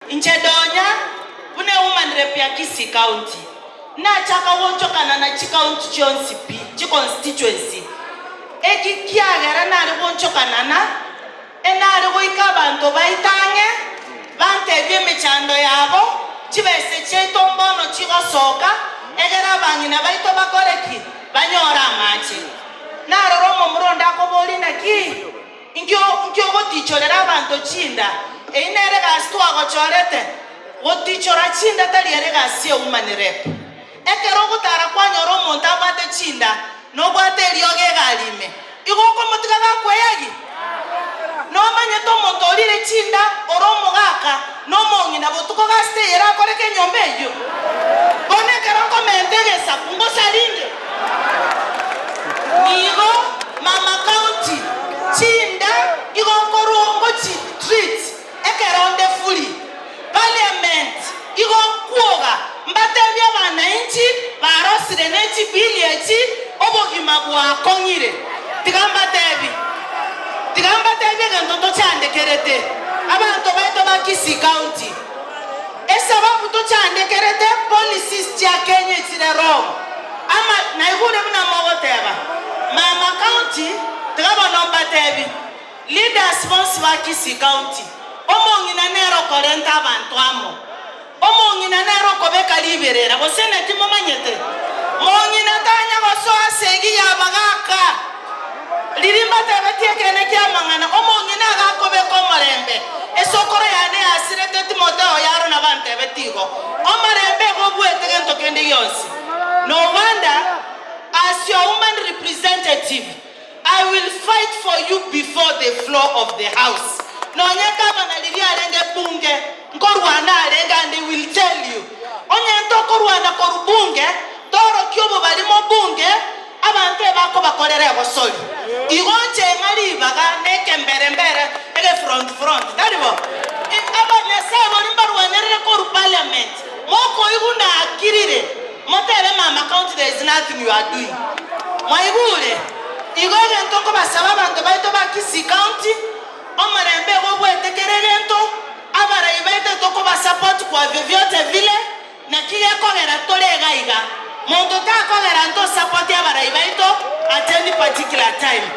Inche Donya, buna ewoman rep ya Kisii County, nachaka goonchokana na chicounty chionsi pi, chiconstituency. Eki kiagera nare goonchokana na, enare goika abanto baito ang'e, bantebie emechando yabo, chibese chiaito mbono chigosoka, egere abang'ina baito bakore ki? Banyore amache. Narora omomura onde akoboria, Naki? Inki inki ogotichorera abanto chinda? Eyio nere egasi twagochorete? Gotichora chinda tari ere egasi y'ewoman rep. Ekero ogotara kwanyora omonto abwate chinda, nobwate eriogi egari ime, igo okomotiga gakweyagia? Nomanyete omonto orire chinda ore omogaka na omong'ina botuko gasi teiyo erakoreke enyomba eyio? Bono ekero nkomenta egesaku ngosarinde? Nigo mama county chinda igo nkorwa ngochi treat ekero nde fully parliament igo nkwoga mbatebie abanainchi barosire ne chibill echi obogima bwakong'ire tiga mbatebi tiga mbatebie egento tochandekerete abanto baito ba Kisii county. Esababu tochandekerete policies chia Kenya echire wrong ama naigure buna mogoteba mama county tiga bono mbatebi leaders bonsi ba Kisii county omong'ina nere okorenta abanto amo omong'ina nere okobeka riberera gose naki momanyete mong'ina tanya gosoa ase egi ya abagaka Riria mbatebetie ekeene ki'amang'ana, omong'ina agakobeka omorembe, esokoro yane yasirete Timotheo yaro nabantebetie igo, Omorembe igo obuete gento kende gionsi. No wonder, as your woman representative, I will fight for you before the floor of the house. Nonye gavana riria arenge bunge, nkorwana arenge and he will tell you. Onye ntokorwana korwa bunge, torokie obobarimo bunge, Abanto ebakobakorera egosori. Igo nche ng'a ribaga nekembere mbere ege front front, tari bo? Aba Nyasae boria mbarwanerere korwa parliament, mokoigwa nakirire, motebe mama county there is nothing you are doing. Mwaigure? Igo egento nkobasaba abanto baito ba Kisii county, omorembe igo obwete kera egento, abarai baito tokobasupport kwa vyovyote vile, Naki gekogera tore iga iga? Monto takogera ntosapotie abarai baito at any particular time.